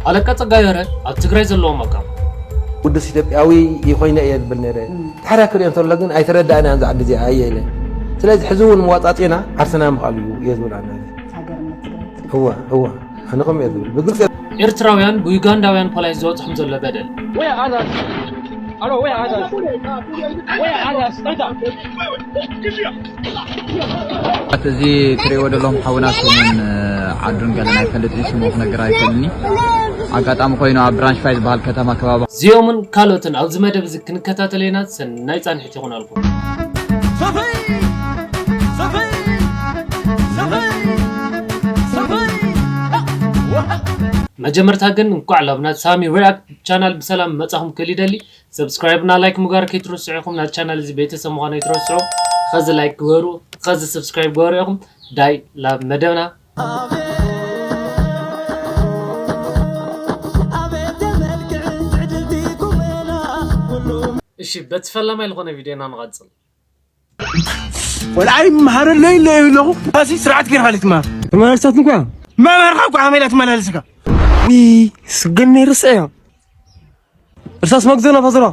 ኣለቃ ጸጋይ ወረ ኣብ ትግራይ ዘለዎም ኣቃም። ውዱስ ኢትዮጵያዊ ኮይነ እየ ዝብል ነይረ። ታሕራ ክሪኦ እንተሎ ግን ኣይተረዳእናን እዛ ዓዲ እዚኣ እየ ኢለ። ስለዚ ሕዚ እውን መዋጻጽእና ዓርስና ምኽኣል እዩ እየ ዝብል ኣነ። ሃገርነት ትግራይ እወ እወ ኣነ ከምኡ እየ ዝብል ብግልፂ። ኤርትራውያን ብዩጋንዳውያን ፖላይስ ዝበፅሖም ዘሎ በደል። Where are others? Hello, where are others? Where are others? Enter. እዚ ትሪእዎ ዘለኹም ሓውና ስሙን ዓዱን ገለ ኣይፈልጥን፣ ስሙ ክነግር ኣይክእልኒ። ኣጋጣሚ ኮይኑ ኣብ ብራንሽ ፋይ ዝበሃል ከተማ ከባቢ እዚኦምን ካልኦትን ኣብዚ መደብ እዚ ክንከታተል ኢና። ሰናይ ጻንሒት ይኹነልኩም። መጀመርታ ግን እንኳዕ ላብና ሳሚ ሪያክት ቻናል ብሰላም መጻኹም ክል ይደሊ። ሰብስክራይብ እና ላይክ ምግባር ከይትረስዑ ኢኹም። ናብ ቻናል እዚ ቤተሰብ ምዃን ኣይትረስዑ። ኸዚ ላይክ ግበሩ፣ ኸዚ ሰብስክራይብ ግበሩ ኢኹም። ዳይ ላብ መደብና። እሺ፣ በቲ ፈላማይ ዝኾነ ቪድዮና ንቐጽል። ወላ ኣይመሃረለይ ኢለ ኣለኹ። እሲ ስርዓት ጌርካ ልትማር ተመላልሳት እንኳ መምህርካ እኳ ኣመላ ትመላልስካ። ዊ ስገነይ ርስዐዮ። እርሳስ መግዘና ፈዝሮ።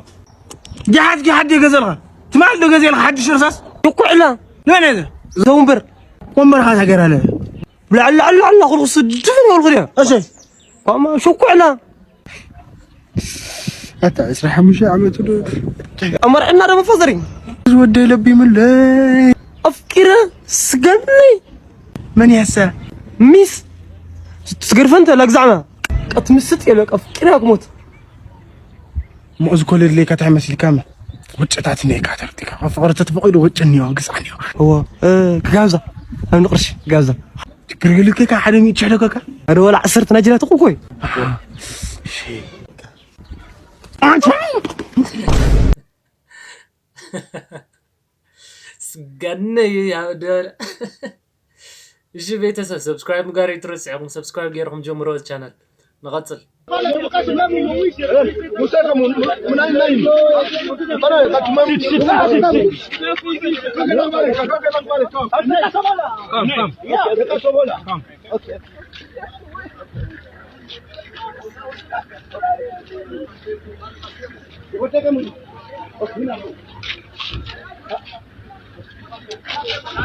ጃሓት ጃሓት ዶ ገዘልካ? ትማል ዶ ገዘልካ ሓድሽ እርሳስ? ሽኩዕላ። ንመን እየ? እዞም እምበር። ወንበርካ ተገራለ። ብላዕላ ኣላ ኣላ ኩሉ ስድፍ ነው ልኩ። እሺ። ኳማ ሽኩዕላ። ኣታ ዕስራ ሓሙሽተ ዓመቱ ዶ? ኣመርዕና ዶ መፈዘሪ? ዝወደ ለቢምለይ። ኣፍቂረ ስገነይ። መን ያሳ? ሚስ ትስገርፈን ተላግዛዕማ ቀት ምስጥ የለ ቀፍ ቂራ ክሞት። ሙዕዝ ኮለድ ለይ ካታ መስልካማ ወጨታት ነይ ካታ ርቲካ ፍቅር ተትፈቂዶ ወጨን ይዋ ግዛን ይዋ። እዎ ክጋብዛ ኣብ ንቅርሽ ክጋብዛ። ትግርግልከካ ሓደ ሚእቲ ሽሕ ለከካ ሓደ ወላ ዓሰርተ ናጅራት እኮ ኮይ። ስገነይ ያብደል። እሺ ቤተሰብ ሰብስክራይብ ምግባር ይትረስዕ ኢኹም። ሰብስክራይብ ገይርኩም ጀምሮ ቻናል ንቐጽል።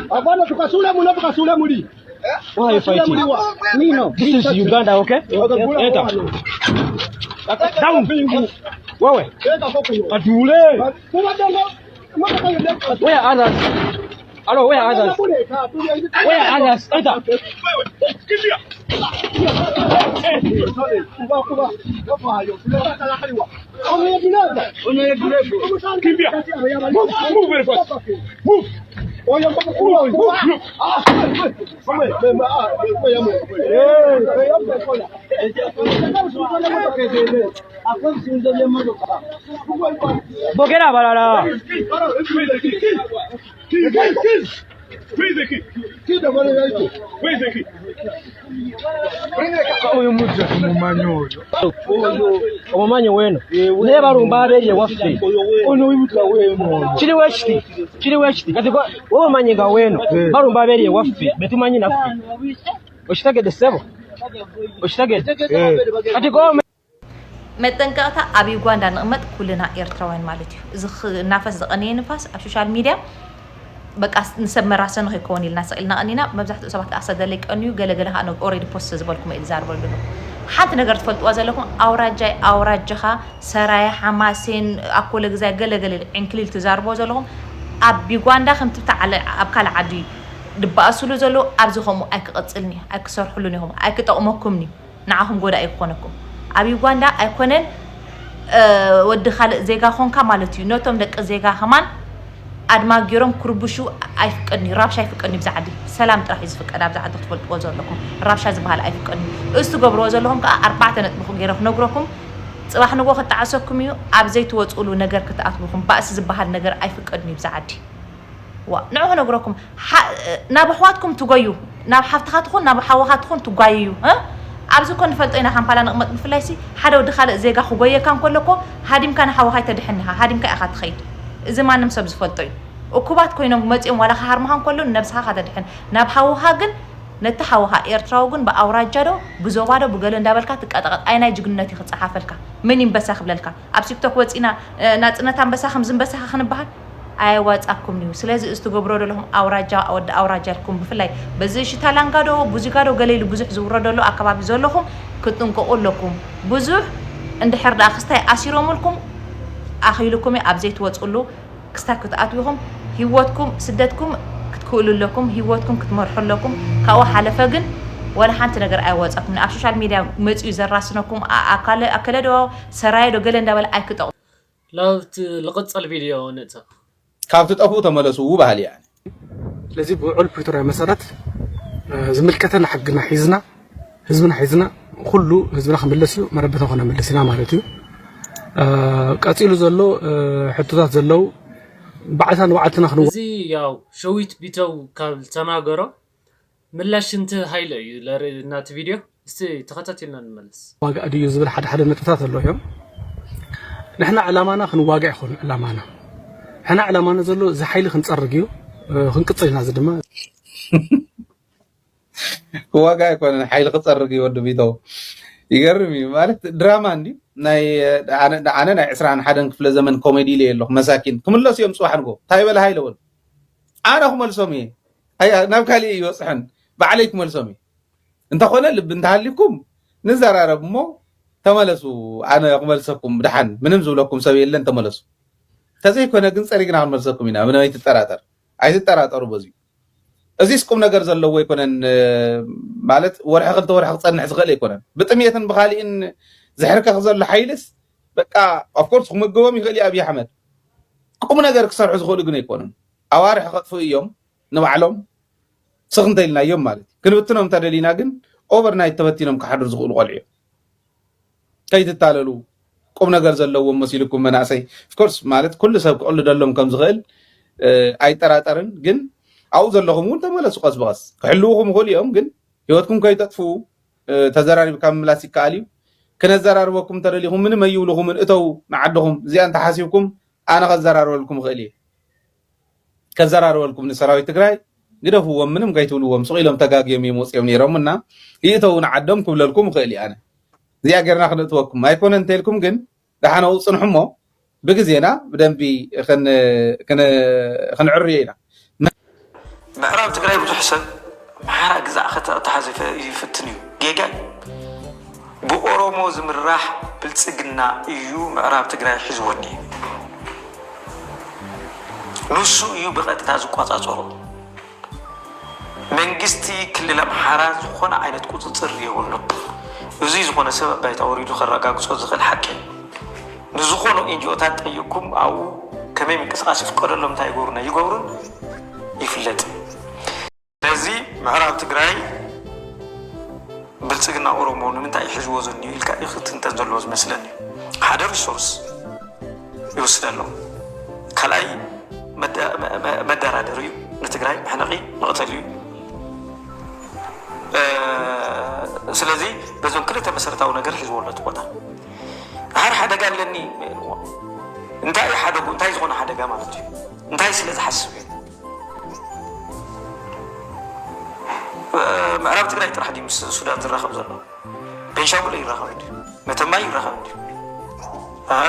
Hapana, tukasule muli, tukasule muli. Why are you fighting? This is Uganda, okay? Enter. Down. Wewe. Katule. Where are others? Hello, where are others? Where are others? Enter. Kimbia. Move, move very fast. Move. Move. Move. Move. Bogera balala. Kill, kill, kill. Where is the key? Where is the key? Huyu mtu tumumanyi huyo? Omumanyi wenu. Naye barumba abeerire waffe. Ono wibuta wenu. Kiri wekiti. Kiri wekiti. Kati kwa wowe manyega wenu. Barumba abeerire waffe. Betumanyi naffe. Okitegedde ssebo? Okitegedde? Kati kwa መጠንቀቕታ፣ ኣብ ዩጋንዳ ንቕመጥ ኩልና ኤርትራውያን ማለት እዩ። እዚ ኽ- ናፈስ ዝቐነየ ንፋስ ኣብ ሶሻል ሚድያ በቃ ስ- ንሰብ መራሰኒ ከይከውን ኢልና ስቕ ኢልና ቀኒና። መብዛሕትኡ ሰባት ከዓ ሰደለ ይቀንዩ፣ ገለገለ ከዓ ኦሬዲ ፖስት ዝበልኩም እየ ዝዛርበሉ ዘለኹ። ሓንቲ ነገር ትፈልጥዋ ዘለኹም፣ ኣውራጃይ ኣውራጅኻ፣ ሰራየ ሓማሴን ኣኮለ ግዛይ ገለገለ ዕንክሊል ትዛርቦ ዘለኹም ኣብ ዩጋንዳ ከምቲ ብታ ዓለ ኣብ ካልእ ዓዲ ድበኣስሉ ዘለዉ ኣብዚ ከምኡ ኣይክቐጽልን እዩ፣ ኣይክሰርሕሉን ኢኹም፣ ኣይክጠቕመኩምን እዩ። ንዓኹም ጎዳኢ ክኾነኩም ኣብ ዩጋንዳ ኣይኮነን። ወዲ ካልእ ዜጋ ኾንካ ማለት እዩ። ነቶም ደቂ ዜጋ ከማን ኣድማ ገይሮም ክርብሹ ኣይፍቀድን እዩ። ራብሻ ኣይፍቀድን እዩ። ብዛ ዓዲ ሰላም ጥራሕ እዩ ዝፍቀድ። ኣብዛ ዓዲ ክትፈልጥዎ ዘለኩም ራብሻ ዝበሃል ኣይፍቀድን እዩ። እዚ ትገብርዎ ዘለኹም ከዓ ኣርባዕተ ነጥቢ ገይረ ክነግረኩም። ፅባሕ ንጎ ክጣዓሰኩም እዩ። ኣብ ዘይትወፅእሉ ነገር ክትኣትውኹም ባእሲ ዝበሃል ነገር ኣይፍቀድን እዩ ብዛ ዓዲ። ዋ ንዑ ክነግረኩም። ናብ ኣሕዋትኩም ትጎዩ፣ ናብ ሓፍትኻ ትኹን ናብ ሓውኻ ትኹን ትጓየዩ። ኣብዚ እኮ ንፈልጦ ኢና ካምፓላ ንቕመጥ። ብፍላይ ሲ ሓደ ወዲ ካልእ ዜጋ ክጎየካ እንከሎ እኮ ሃዲምካ ንሓውኻ ኣይተድሕን ኢኻ። ሃዲምካ ኢኻ ትኸይድ። እዚ ማንም ሰብ ዝፈልጦ እዩ። እኩባት ኮይኖም መፂኦም ዋላ ክሃርሙኻ እንከሎ ንነብስኻ ኢኻ ተድሕን። ናብ ሓውኻ ግን ነቲ ሓውኻ ኤርትራዊ ግን ብኣውራጃ ዶ ብዞባ ዶ ብገለ እንዳበልካ ትቀጠቐጥ። ኣይናይ ጅግንነት እዩ ክጸሓፈልካ። መን ይንበሳ ክብለልካ? ኣብ ቲክቶክ ወጺና፣ እ፣ ናጽነት ኣንበሳ ከምዚ ኣንበሳኻ ክንበሃል? ኣየዋጻኩምን እዩ። ስለዚ እዚ ትገብሮ ዘለኹም ኣውራጃ ወዲ ኣውራጃ ኢልኩም፣ ብፍላይ በዚ ሽታላንጋ ዶ ቡዚጋ ዶ ገለ ኢሉ ብዙሕ ዝውረደሉ ኣከባቢ ዘለኹም ክትጥንቀቑ ኣለኩም። ብዙሕ እንድሕር ደኣ ክስታይ ኣሲሮምልኩም ኣኺልኩም እዩ ኣብ ዘይትወጽሉ ክስታይ ክትኣትዉ ኢኹም። ህይወትኩም ስደትኩም ክትክእሉ ኣለኩም። ህይወትኩም ክትመርሑ ኣለኩም። ካብኡ ሓለፈ ግን ወላ ሓንቲ ነገር ኣይወጻኩም። ኣብ ሶሻል ሚድያ መጺኡ ዘራስነኩም ኣ-፣ ኣካለ-፣ ኣከለ ዶ ሰራየ ዶ ገለ እንዳበለ ኣይክጠቑ። ላብቲ ልቕጸል ቪድዮ ንእተው። ካብ ትጠፍኡ ተመለሱ ባህሊ እያ። ስለዚ ብውዕል ፕሪቶርያ መሰረት፣ እ፣ ዝምልከተና ሕግና ሒዝና፣ ህዝብና ሒዝና፣ ኩሉ ህዝብና ክምለስ እዩ፣ መረበትና ክነምልስ ኢና ማለት እዩ። እ፣ ቀጺሉ ዘሎ፣ እ፣ ሕቶታት ዘለዉ ባዕልትና ንባዕልትና ክንዋ- እዚ ያው ሸዊት ቢተው ካብ ዝተናገሮ ምላሽ እንት ሃይለ እዩ ለርኢ ናቲ ቪድዮ። እስቲ ተኸታቲልና ንመለስ። ዋጋእ ድዩ ዝብል ሓደ ሓደ ነጥብታት ኣለዉ እዮም። ንሕና ዕላማና ክንዋጋእ ይኾኑ ዕላማና። ንሕና ዕላማና ዘሎ እዚ ሓይሊ ክንጸርግ እዩ፣ እ፣ ክንቅጽል ኢና። እዚ ድማ ክዋጋ ኣይኮነን፣ ሓይሊ ክጸርግ እዩ ወዲ ቢተው። ይገርም እዩ ማለት ድራማ እንዲ ናይ ኣነ ኣነ ናይ ዕስራን ሓደን ክፍለ ዘመን ኮሜዲ ኢለ ኣለኹ። መሳኪን ክምለሱ እዮም ጽባሕ ንጎ። እንታይ በለ ሃይለ በሉ። ኣነ ክመልሶም እየ። ኣያ ናብ ካሊእ ይበጽሕን ባዕለይ ክመልሶም እየ። እንተኾነ ልቢ እንተሃሊኩም ንዘራረብ እሞ ተመለሱ። ኣነ ክመልሰኩም ድሓን ምንም ዝብለኩም ሰብ የለን፣ ተመለሱ። ተዘይኮነ ግን ጸሪግና ክንመልሰኩም ኢና፣ ምንም ኣይትጠራጠር። ኣይትጠራጠሩ በዚ። እዚስ ቁም ነገር ዘለዎ ኣይኮነን፣ እ፣ ማለት ወርሒ ክልተ ወርሒ ክጸንሕ ዝኽእል ኣይኮነን። ብጥሜትን ብኻሊእን ዝሕርከኽ ዘሎ ሓይልስ በቃ of course ክምግቦም ይኽእል እዩ ኣብይ ኣሕመድ። ቁም ነገር ክሰርሑ ዝኽእሉ ግን ኣይኮኑን። ኣዋርሕ ከጥፍኡ እዮም ንባዕሎም ስኽ እንተኢልናዮም ማለት እዩ። ክንብትኖም እንተደሊና ግን overnight ተበቲኖም ክሓድሩ ዝኽእሉ ቆልዑ እዮም። ከይትታለሉ ቁም ነገር ዘለዎም መሲልኩም መናእሰይ። Of course ማለት ኩሉ ሰብ ክቕልደሎም ከም ዝኽእል፣ እ፣ ኣይጠራጠርን። ግን ኣብኡ ዘለኹም እውን ተመለሱ ቀስ ብቐስ። ክሕልውኹም ይኽእሉ እዮም፣ ግን ህይወትኩም ከይተጥፍኡ፣ እ፣ ተዘራሪብካ ምምላስ ይከኣል እዩ። ክነዘራርበኩም ተደሊኹም ምንም ኣይብልኹምን፣ እተው ንዓድኹም። እዚኣ እንተሓሲብኩም ኣነ ከዘራርበልኩም እኽእል እየ። ከዘራርበልኩም ንሰራዊት ትግራይ ግደፍዎም፣ ምንም ከይትብልዎም፣ ስቕ ኢሎም ተጋግዮም እዮም ወፂኦም ነይሮም እና ይእተው ንዓዶም ክብለልኩም እኽእል እየ ኣነ። እዚኣ ጌርና ክነእትወኩም ኣይኮነ እንተኢልኩም ግን ደሓን ኣብኡ ፅንሑ እሞ ብግዜና ብደንቢ ክን-፣ ክን-፣ ክንዕርዮ ኢና። ምዕራብ ትግራይ ብዙሕ ሰብ ኣምሓራ ግዛእ ከተተሓዝ ይፈ-፣ ይፍትን እዩ። ጌጋ እዩ። ብኦሮሞ ዝምራሕ ብልፅግና እዩ ምዕራብ ትግራይ ሒዝዎ እኒሀ። ንሱ እዩ ብቐጥታ ዝቆፃፀሮ። መንግስቲ ክልል ኣምሓራ ዝኾነ ዓይነት ቁፅፅር የብሉን። እዙይ ዝኾነ ሰብ ኣብ ባይታ ወሪዱ ከረጋግፆ ዝኽእል ሓቂ እዩ። ንዝኾኑ ኤንጂኦታት ጠይቅኩም ኣብኡ ከመይ ምንቅስቃስ ይፍቀደሎም እንታይ ይገብሩን ኣይገብሩን ይፍለጥ። ስለዚ ምዕራብ ትግራይ ብልፅግና ኦሮሞ ንምንታይ ይሕዝዎ ዘኒዩ ኢልካ እዩ ክትንተን ዘለዎ ዝመስለኒ። ሓደ ሪሶርስ ይወስደሎም፣ ካልኣይ መደ-፣ መ-፣ መ-፣ መደራደሪ እዩ፣ ንትግራይ መሕነቒ መቕተሊ እዩ። እ፣ ስለዚ በዞም ክልተ መሰረታዊ ነገር ሒዝዎ ኣሎ እቲ ቦታ። ድሓር ሓደጋ ኣለኒ እንታይ እዩ ሓደጉ? እንታይ ዝኾነ ሓደጋ ማለት እዩ? እንታይ ስለ ዝሓስብ እዩ? ምዕራብ ትግራይ ጥራሕ ድዩ ምስ ሱዳን ዝራኸብ ዘሎ? ቤንሻንጉል ይራኸብ ድዩ? መተማ ይራኸብ ድዩ? ኣሃ፣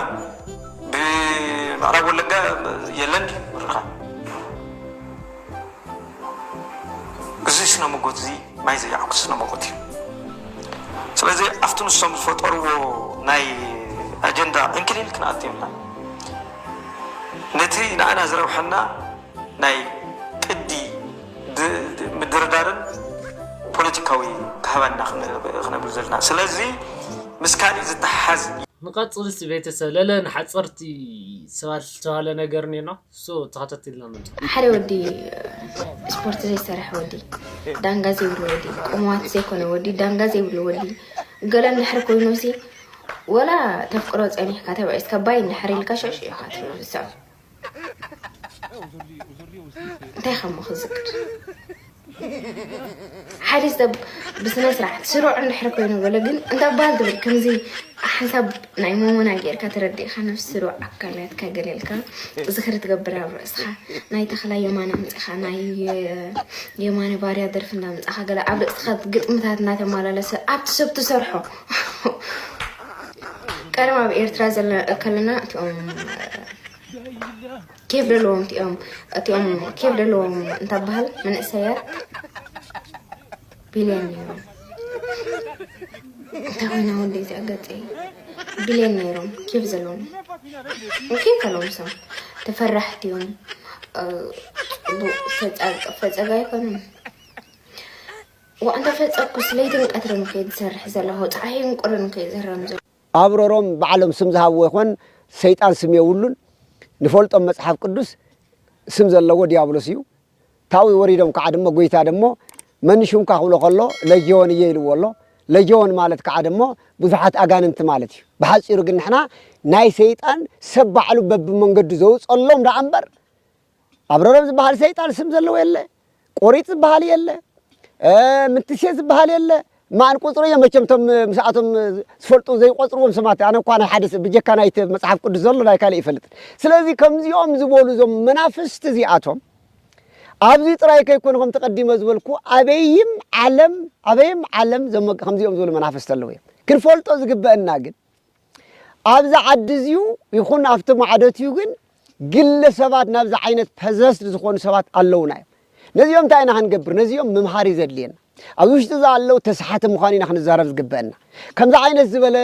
ብምዕራብ ወለጋ የለን ድዩ ምርኻብ? እዚ ስነ መጎት እዚ ማይ ዘይዓኩስ ስነ መጎት እዩ። ስለዚ ኣብቲ ንሶም ዝፈጠርዎ ናይ ኣጀንዳ ዕንክሊል ክንኣቱ የብልና። ነቲ ንኣና ዝረብሐና ናይ ቅዲ ድ-፣ ድ-፣ ምድርዳርን ፖለቲካዊ ካህባና ክነ-፣ ክነብሉ ዘለና። ስለዚ ምስ ካሊእ ዝተሓዝ ንቐጽል እስቲ ቤተሰብ ለለ ንሓጸርቲ ሰባት ዝተባህለ ነገር እኒኤና እሱ ተኸታቲልና ንምጣ። ሓደ ወዲ ስፖርት ዘይሰርሕ ወዲ፣ ዳንጋ ዘይብሉ ወዲ፣ ቁሙዋት ዘይኮነ ወዲ፣ ዳንጋ ዘይብሉ ወዲ፣ ገለ እንድሕር ኮይኑ ሲ ወላ ተፍቅሮ ጸኒሕካ ተባኢስካ ባይ እንድሕር ኢልካ ሽዕሽዕ ኢኻ ትብል ሰብ። እንታይ ከም ክዝክር ሓደ ሰብ ብስነ ስርዓት ስሩዕ እንድሕር ኮይኑ ገለ ግን እንታይ ባል ትብል ከምዚ ሓንሳብ ናይ ሞሞና ጌርካ ተረዲእካ ነፍሲ ስሩዕ ኣካላትካ ገለልካ ዝኽሪ ትገብር ኣብ ርእስኻ ናይ ተኽላይ የማነ ኣምፅኻ ናይ የማነ ባርያ ደርፊ እንዳምፃኻ ገለ ኣብ ርእስኻ ግጥምታት እናተመላለሰ ኣብቲ ሰብ ትሰርሖ ቀደም ኣብ ኤርትራ ከለና እቲኦም ኬፍ ዘለዎም እቲኦም እቲኦም ኬፍ ዘለዎም እንተበሃል መንእሰያት ቢልዮን ነይሮም። እንታይ ኮይና ወደይ እዚኣ ገፀይ ቢልዮን ነይሮም ኬፍ ዘለዎም ኬፍ ኣለዎም ሰብ ተፈራሕቲ እዮም። ፈፀጋ ኣይኮኑን። ዋእ እንተፈጸኩስ ለይትን ቀትርን ከይድ ዝሰርሕ ዘለኹ ጸሓይን ቁርን ከይድ ዝህረም ዘሎ። ኣብረሮም ባዕሎም ስም ዝሃብዎ ይኾን ሰይጣን ስም የብሉን። ንፈልጦም መጽሓፍ ቅዱስ ስም ዘለዎ ዲያብሎስ እዩ። ታዊ ወሪዶም ከዓ ድማ ጎይታ ደሞ መን ሽምካ ክብሎ ከሎ ለጊዮን እየ ኢልዎ ኣሎ። ለጊዮን ማለት ከዓ ደሞ ብዙሓት ኣጋንንቲ ማለት እዩ። ብሓፂሩ ግን ንሕና ናይ ሰይጣን ሰብ ባዕሉ በብመንገዱ ዘውፀሎም ደኣ እምበር ኣብረሮም ዝበሃል ሰይጣን ስም ዘለዎ የለ፣ ቆሪጥ ዝበሃል የለ፣ ምትሴ ዝበሃል የለ። ማን ቁፅሩ እዮም መቸም ቶም ምስኣቶም ዝፈልጡ ዘይቆፅርዎም ሰማት ኣነ እኳ ናይ ሓደ ሰብ ብጀካ ናይቲ መፅሓፍ ቅዱስ ዘሎ ናይ ካልእ ይፈልጥ። ስለዚ ከምዚኦም ዝበሉ እዞም መናፍስቲ እዚኣቶም ኣብዚ ጥራይ ከይኮነ ከም ተቀዲመ ዝበልኩ ኣበይም ዓለም ኣበይም ዓለም ዘመ- ከምዚኦም ዝበሉ መናፍስቲ ኣለዉ እዮም። ክንፈልጦ ዝግበአና ግን ኣብዚ ዓዲ እዚዩ ይኹን ኣብቲ ማዕዶ እትዩ ግን ግለ ሰባት ናብዚ ዓይነት ፐዘስድ ዝኾኑ ሰባት ኣለውና እዮም። ነዚኦም እንታይ ኢና ክንገብር? ነዚኦም ምምሃር እዩ ዘድልየና። ኣብዚ ውሽጢ ዘለዉ ተስሓቲ ምዃኑ ኢና ክንዛረብ ዝግበአና። ከምዚ ዓይነት ዝበለ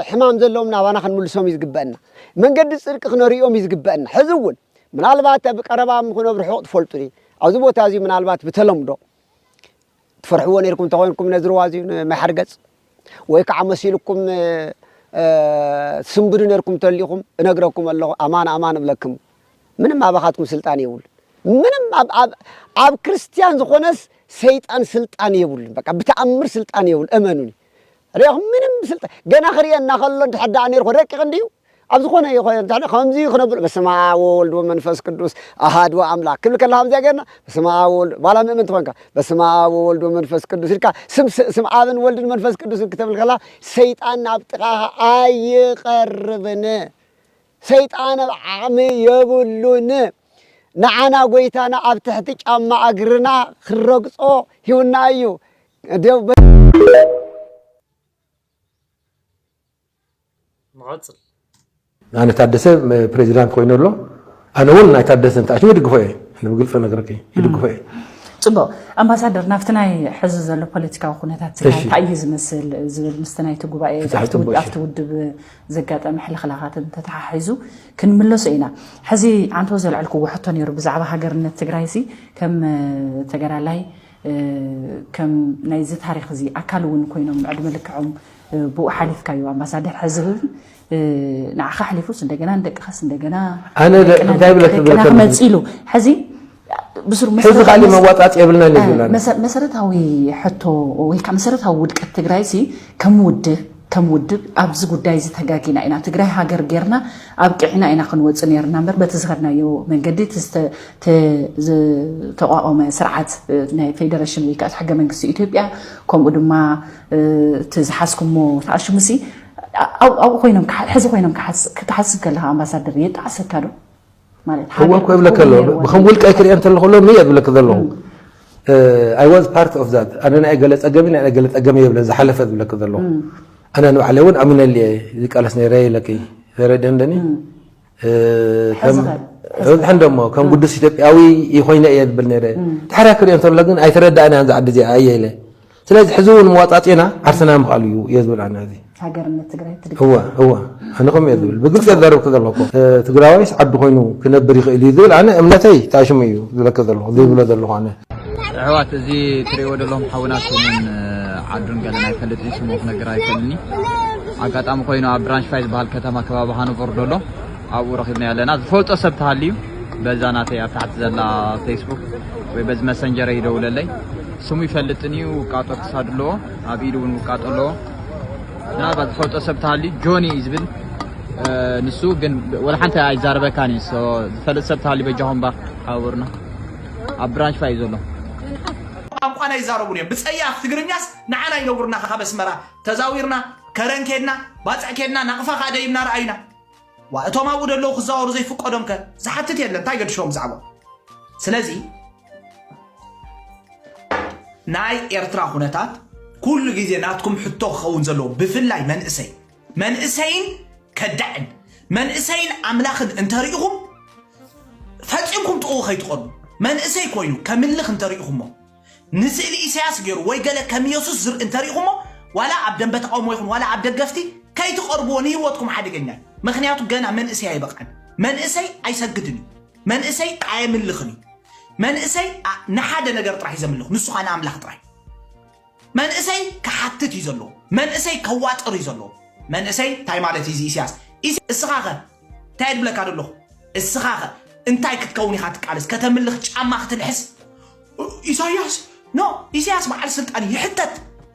ሕማም ዘለዎም ናባና ክንምልሶም እዩ ዝግበአና። መንገዲ ፅድቂ ክነርእዮም እዩ ዝግበአና። ሕዚ እውን ምናልባት ኣብ ቀረባ ምኹን ኣብ ርሑቕ ትፈልጡኒ ኣብዚ ቦታ እዚ ምናልባት ብተለምዶ ትፈርሕዎ ነርኩም እንተኾይንኩም ነዚ ርዋ እዚ ንማይ ሓርገፅ ወይ ከዓ መሲልኩም ትስንብዱ ነርኩም እንተሊኹም እነግረኩም ኣለኹ ኣማን ኣማን እብለክም ምንም ኣባኻትኩም ስልጣን የብሉ ምንም ኣብ ክርስትያን ዝኾነስ ሰይጣን ስልጣን የብሉን በቃ ብተኣምር ስልጣን የብሉ እመኑኒ ሪኹም ምንም ስልጣን ገና ክርእየና ከሎ እንድሕር ደኣ ነርኩ ረቂቕ እንድዩ ኣብ ዝኾነ ይኾን እንተ ከምዚ ክነብል በስመ አብ ወወልድ ወመንፈስ ቅዱስ አሃዱ አምላክ ክብል ከለካ ከምዚኣ ጌርና በስመ አብ ወወልድ ዋላ ምእመን ትኾንካ በስመ አብ ወወልድ ወመንፈስ ቅዱስ ኢልካ ስም ስም ኣብን ወልድን መንፈስ ቅዱስን ክትብል ከላ ሰይጣን ናብ ጥቓኻ ኣይቐርብን ሰይጣን ኣብ ዓቕሚ የብሉን ንዓና ጎይታና ኣብ ትሕቲ ጫማ እግርና ክረግጾ ሂውና እዩ ንቐጽል። ኣነ ታደሰ ፕሬዚዳንት ኮይኑ ኣሎ ኣነ እውን ናይ ታደሰ እንተኣሽሙ ይድግፎ እየ ብግልፂ ነግረኪ ይድግፎ እየ ፅቡቅ ኣምባሳደር ናብቲ ናይ ሕዚ ዘሎ ፖለቲካዊ ኩነታት ትግራይ እንታይ እዩ ዝመስል ዝብል ምስቲ ናይቲ ጉባኤ ኣብቲ ውድብ ዘጋጠመ ሕልኽላኻትን ተተሓሒዙ ክንምለሶ ኢና ሕዚ ኣንተ ዘልዐልክዎ ሕቶ ነይሩ ብዛዕባ ሃገርነት ትግራይ ሲ ከም ተጋዳላይ ከም ናይዚ ታሪኽ እዚ ኣካል እውን ኮይኖም ዕድመ ልክዖም ብኡ ሓሊፍካዮ ኣምባሳደር ሕዚ እውን ንዓኻ ኣሕሊፉስ እንደገና ንደቅኻስ እንደገና ኣነ እንታይ ብለክ ደቅና ክመጽእ ኢሉ ሕዚ ብስሩ ሕዚ ካሊ መዋጣጥ የብልና ዝብላና መሰረታዊ ሕቶ ወይ ከዓ መሰረታዊ ውድቀት ትግራይ ሲ ከም ውድብ ከም ውድብ ኣብዚ ጉዳይ እዚ ተጋጊና ኢና ትግራይ ሃገር ጌርና ኣብቂዕና ኢና ክንወፅእ ነይርና እምበር በቲ ዝኸድናዮ መንገዲ ዝተቋቖመ ስርዓት ናይ ፌደሬሽን ወይ ከዓ ሕገ መንግስቲ ኢትዮጵያ ከምኡ ድማ እቲ ዝሓዝኩሞ ተኣሽሙሲ ኣብኡ ኮይኖም ሕዚ ኮይኖም ክትሓስብ ከለካ ኣምባሳደር የጣዕሰካ ዶ እወ እኮ ይብለካ ኣሎ ብከም ውልቀይ ክሪኦ እንተለኩ ሎሚ እየ ዝብለክ ዘለኹ I was part of that ኣነ ናይ ገለ ፀገሚ ናይ ገለ ፀገሚ የብለ ዝሓለፈ ዝብለክ ዘለኹ ኣነ ንባዕለይ እውን ኣሚነልየ ዝቃለስ ነይረ ኢለኪ ተረድእን ደኒ ሕዝሕን ደሞ ከም ቅዱስ ኢትዮጵያዊ ኮይነ እየ ዝብል ነይረ ድሕሪያ ክሪኦ እንተሎ ግን ኣይተረዳእናያን ዝዓዲ እዚኣ ኣየ ኢለ ስለዚ ሕዚ እውን መዋፃፅና ዓርስና ምኽኣል እዩ እየ ዝብል ኣነ እዚ ሃገርነት ትግራይ ትድግፍ እወ እወ ኣነ ከም እየ ዝብል ብግልፂ የዛረብኩ ዘለኩ ትግራዋይስ ዓዲ ኮይኑ ክነብር ይኽእል እዩ ዝብል ኣነ እምነተይ ታሽሙ እዩ ዝብለከ ዘለኩ ዝብሎ ዘለኩ ኣነ ኣሕዋት እዚ ትሪእዎ ዘለኹም ሓውና ስሙን ዓዱን ገለን ኣይፈልጥን ስሙ ክነግር ኣይክእልን እዩ ኣጋጣሚ ኮይኑ ኣብ ብራንሽፋይ ዝበሃል ከተማ ከባቢ ሃኖቨር ደሎ ኣብኡ ረኺብናዮ ኣለና ዝፈልጦ ሰብ ተሃልዩ በዛ ናተይ ኣብ ታሕቲ ዘላ ፌስቡክ ወይ በዚ መሰንጀረይ ይደውለለይ ስሙ ይፈልጥን እዩ ውቃጦ ክሳድ ኣለዎ ኣብ ኢዱ እውን ውቃጦ ኣለዎ ምናልባት ዝፈልጦ ሰብ ተሃልዩ ጆኒ እዩ ዝብል ንሱ ግን ወላ ሓንቲ ኣይዛረበካን እዩ ዝፈልጥ ሰብ ተሃልዩ በጃኹም ባር ሓበሩና ኣብ ብራንሽ ፋይ እዩ ዘሎ ቋንቋና ይዛረቡን እዮም ብፀያፍ ትግርኛስ ንዓና ይነግሩና ከካ በስመራ ተዛዊርና ከረን ኬድና፣ ባፅዕ ኬድና፣ ናቕፋ ከዓ ደይብና ረኣዩና። ዋ፣ እቶም ኣብኡ ደለዉ ክዛወሩ ዘይፍቀዶም ከ ዝሓትት የለን፣ እንታይ ገድሾም ብዛዕባ? ስለዚ ናይ ኤርትራ ኩነታት ኩሉ ግዜ ናትኩም ሕቶ ክኸውን ዘለዎ፣ ብፍላይ መንእሰይ፣ መንእሰይን ከዳዕን መንእሰይን ኣምላኽን እንተሪእኹም ፈጺምኩም ጥቕኡ ከይትቐርቡ። መንእሰይ ኮይኑ ከምልኽ እንተሪእኹሞ፣ ንስእሊ ኢሳያስ ገይሩ ወይ ገለ ከም ኢየሱስ ዝርኢ እንተሪእኹሞ፣ ዋላ ኣብ ደንበ ተቃውሞ ይኹን ዋላ ኣብ ደገፍቲ ከይትቐርብዎ፣ ንህይወትኩም ሓደገኛ እዩ። ምኽንያቱ ገና መንእሰይ ኣይበቃን። መንእሰይ ኣይሰግድን እዩ። መንእሰይ ኣየምልኽን እዩ። መንእሰይ ኣ- ንሓደ ነገር ጥራሕ እዩ ዘምልኽ፣ ንሱ ኸኣ ንኣምላኽ ጥራሕ። መንእሰይ ክሓትት እዩ ዘለዎ። መንእሰይ ከዋጥር እዩ ዘለዎ። መንእሰይ እንታይ ማለት እዩ እዚ ኢሳያስ? ኢስ- እስኻ ኸ እንታይ ድብለካ ዘለኹ? እስኻ ኸ እንታይ ክትከውን ኢኻ ትቃለስ? ከተምልኽ ጫማ ክትልሕስ? ኢሳያስ ኖ፣ ኢሳያስ በዓል ስልጣን እዩ፣ ይሕተት።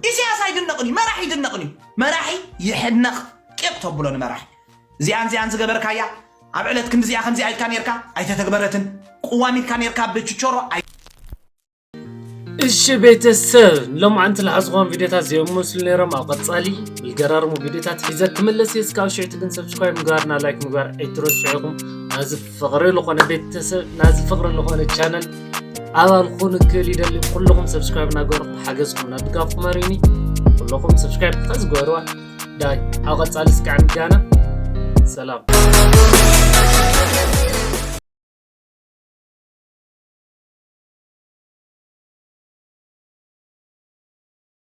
ኢሳያስ ኣይድነቕን እዩ፣ መራሒ ይድነቕን እዩ። መራሒ ይሕነቕ። ቂቕ ተብሎ ንመራሒ። እዚኣን እዚኣን ዝገበርካያ ኣብ ዕለት ክንዲዚኣ ከምዚኣ ኢልካ ነርካ ኣይተተግበረትን። ቅዋም ኢልካ ነርካ ብችቾሮ ኣይ- እሺ ቤተሰብ፣ ሎማዓንቲ ዝሓዝኹም ቪዲዮታት እዚኦም መስሉ ነይሮም። ኣብ ቀጻሊ ብልገራርሙ ቪዲዮታት ሒዘ ክምለስ እየ። እስካብ ሽዕቲ ግን ሰብስክራይብ ምግባርና ላይክ ምግባር ኣይትረስዑ ኢኹም። ናዚ ፍቕሪ ዝኾነ ቤተሰብ፣ ናዚ ፍቕሪ ዝኾነ ቻነል ኣባል ኩኑ ክብል ይደሊ። ኩልኹም ሰብስክራይብ እናገበርኩም ሓገዝኩም ናብ ድጋፍኩም ኣርእዩኒ። ኩልኹም ሰብስክራይብ ተዝገበርዋ ዳይ ኣብ ቀጻሊ እስካዕ ንጋና። ሰላም።